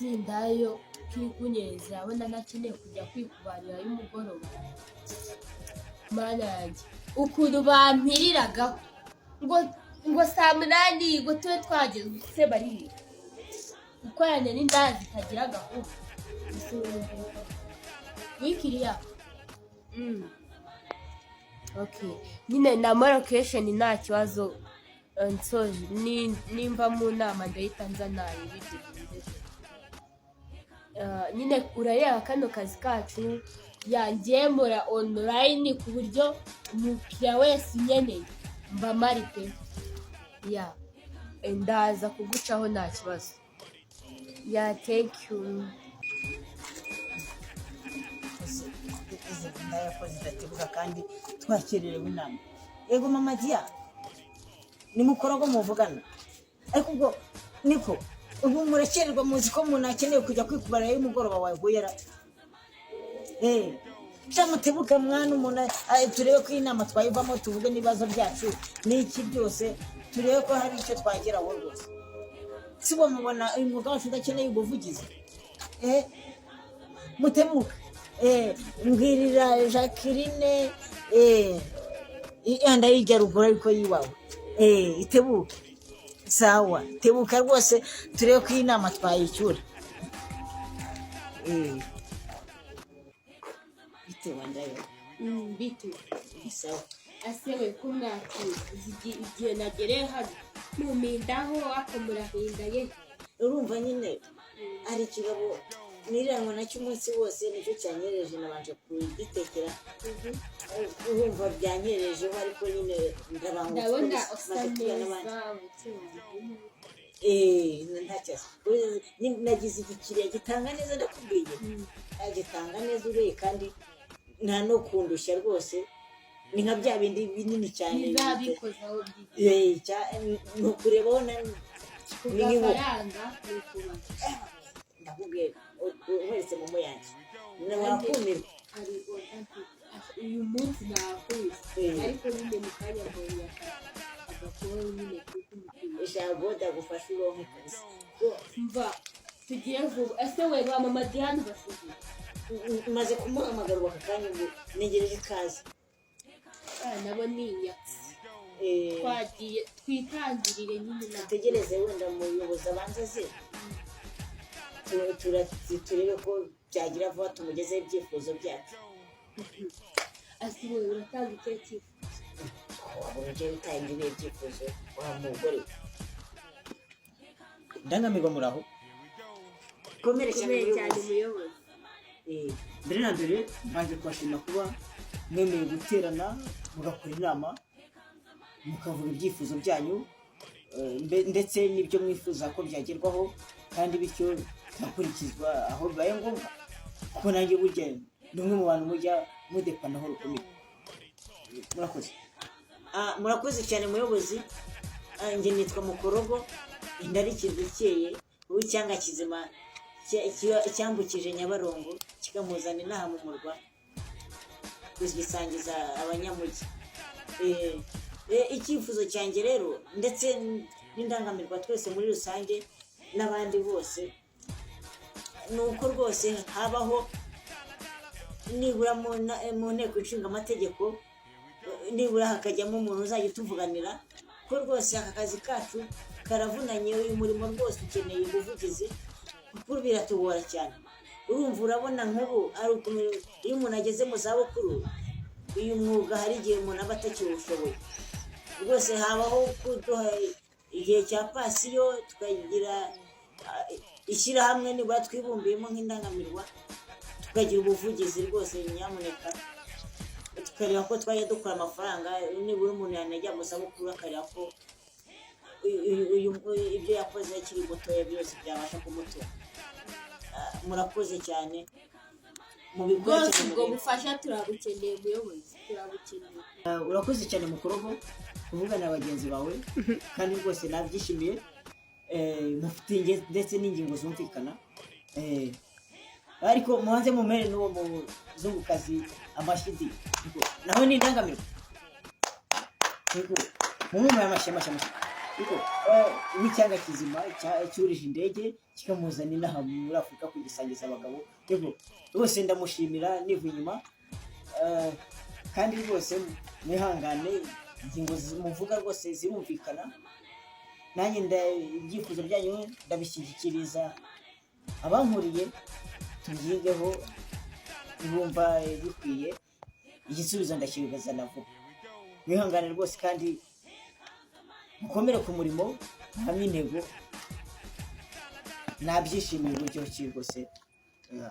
Sindayo kikunyereza, urabona ntakeneye kujya kwikubarira y'umugoroba. Mana yanjye, ukuntu bampiriragaho ngo saa 8 ngo tube twageze se bari gukorana n'indaya zitagira gahunda. Wikiriya. Okay, nyine na location nta kibazo. Nsoje nimva mu nama ndahita nza nayo ibyo. Nyine urareba kano kazi kacu yangemura online ku buryo umukiriya wese unyeneye mba mari pe. Ya, ndaza kugucaho nta kibazo. Ya, thank you. Izi ndaya ko zidateguka kandi twakererewe inama? Yego mama Diya, ni mukorogo muvugana. Ariko ubwo niko ubu murakererwa, muzi ko umuntu akeneye kujya kwikubara y'umugoroba waguye ra. Sha mutebuke mwana, umuntu turebe ko iyi nama twayivamo, tuvuge n'ibibazo byacu n'iki byose, turebe ko hari icyo twageraho rwose. Si bo mubona uyu mwuga wacu udakeneye ubuvugizi? Mutebuke. Mbwirira Jacqueline, yanda yijya ruguru ariko yiwawe. Itebuke. Sawa, tebuka rwose, turebe ko iyi nama twayicyura. Bitewe ndayo. Bite? Sawa. Asewe ko mwakira igihe nagereye hano mumindaho ako murahinda ye. Urumva nyine hari ikigabo niranwa nacyo umunsi wose, nicyo cyanyereje, nabanje kugitekera. Urumva byanyerejeho, ariko nyine ndabangutse. Ndabona kuko usa maze kubona neza n'abandi. ukeye. Nta kibazo. Nagize igikiriya gitanga neza, ndakubwiye, agitanga neza ureye kandi nta no kundushya rwose, ni nka bya bindi binini cyane. Ntizabikozaho byiza. Ni ukurebaho Ku ni nk'inkoko. gafaranga ni ukubaza. Ndakubwiye, nkweretse momo yanjye wakumirwa. Hari order mfite uyu munsi nakubise, ariko nyine mu kanya mbonye agakoro nyine kuko umukiriya. Ijambo ndagufasha uronke kabisa. Mva tugiye vuba. Ese we ba mama Diane basigaye? Maze kumuhamagara ubu aka kanya, ubu ntegereje ikaze. Ah, nabo ni inyatsi. Twagiye twitangirire nyine na Dutegereze wenda umuyobozi abanza aze, turebe ko byagira vuba tumugezeho ibyifuzo byacu. Ase we, uratanga icyo cyifuzo? Wabona ujya utanga ibihe byifuzo wa mugore we? Ndangamirwa, muraho? Komere cyane. Komeye cyane. Muyobozi. Muyobozi. Mbere na mbere mbanje kubashima kuba mwemeye guterana mugakora inama, mukavuga ibyifuzo byanyu, ndetse n'ibyo mwifuza ko byagerwaho, kandi bityo bigakurikizwa aho bibaye ngombwa, kuko nanjye burya ni umwe mu bantu mujya mudepanaho rukomeye. Murakoze. Ah, murakoze cyane muyobozi. Ah, njye nitwa Mukorogo, indarikirwa ikeye uw'icyanga kizima cyambukije Nyabarongo kikamuzana inaha mu murwa kugisangiza abanyamujyi. Icyifuzo cyanjye rero ndetse n'indangamirwa twese muri rusange n'abandi bose ni uko rwose habaho nibura mu nteko ishinga amategeko nibura hakajyamo umuntu uzajya utuvuganira, ko rwose aka kazi kacu karavunanye. Uyu murimo rwose ukeneye ubuvugizi kuko biratugora cyane. Urumva, urabona nk'ubu hari ukuntu iyo umuntu ageze mu zabukuru uyu mwuga hari igihe umuntu aba atakiwushoboye. Rwose habaho kuduha igihe cya pansiyo, tukagira ishyirahamwe nibura twibumbiyemo nk'indangamirwa, tukagira ubuvugizi rwose nyamuneka, tukareba ko twajya dukora amafaranga, nibura umuntu yanajya mu zabukuru akareba ko ibyo yakoze akiri mutoya byose byabasha kumutunga. Ah, murakoze cyane. Rwose Mubikurikirane. ubwo bufasha turabukeneye muyobozi, turabukeneye. Urakoze cyane Mukorogo kuvugana na bagenzi bawe, kandi rwose nabyishimiye. Mufite ndetse n'ingingo zumvikana. Ariko mubanze mumere n'uwo muzungukazi amashyi di. Niko, nawe ni indangamirwa. Niko, mumuhe amashyi, amashyi, amashyi. Ariko, w'icyanga kizima cyurije indege kikamuzana inaha muri Afurika kugisangiza abagabo. Yego, rwose ndamushimira nivuye inyuma. Kandi rwose mwihangane, ingingo muvuga rwose zirumvikana. Nanjye ibyifuzo byanyu ndabishyikiriza abankuriye, tubyigeho. Bumva bikwiye, igisubizo ndakibazana vuba. Mwihangane rwose kandi mukomere ku murimo, muhamye intego. Nabyishimiye uburyo ki rwose. Yeah.